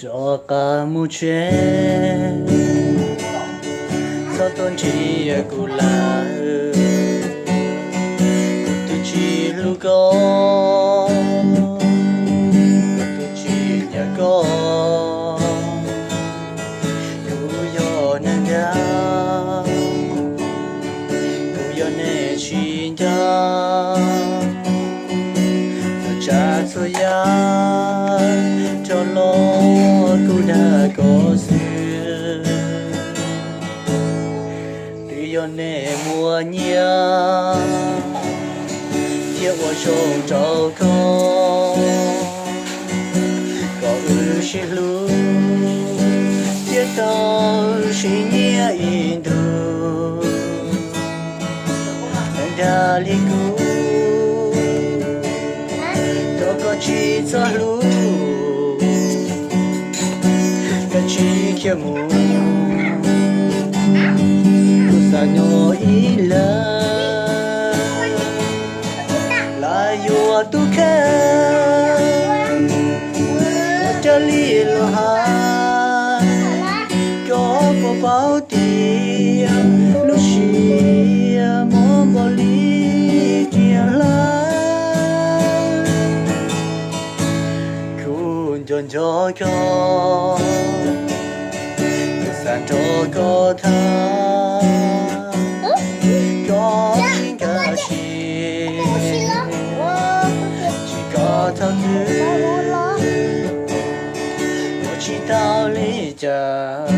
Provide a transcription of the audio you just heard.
Rov qab mus tsev, txhob tuaj nrhiav kuv lawm. Kuv twb tsis hlub koj, kuv twb tsis nyiam koj. Kuv yog neeg ntiag, kuv yog neeg tsis ncaj. Txhua tsav txhua yam rov los kuj dag koj xwb. Twb yog neeg muaj nyiaj thiab ua zoo rau koj, kom wb sib hlub thiab tau sib nyiam ib ntus. Neeg dag li kuv, rau koj tsis txawj hlub, koj tsis khiav mus. Kuv xav nyob ib leeg, lam yuav tus kheej, ua raws li lus hais. Koj puas paub tias lub siab mob npaum li riam hlawv? Kuv nco nco koj, kuv xav nrog koj tham, koj tsis nkag siab, tsis koj thaum twg, ua tsis tau li cas.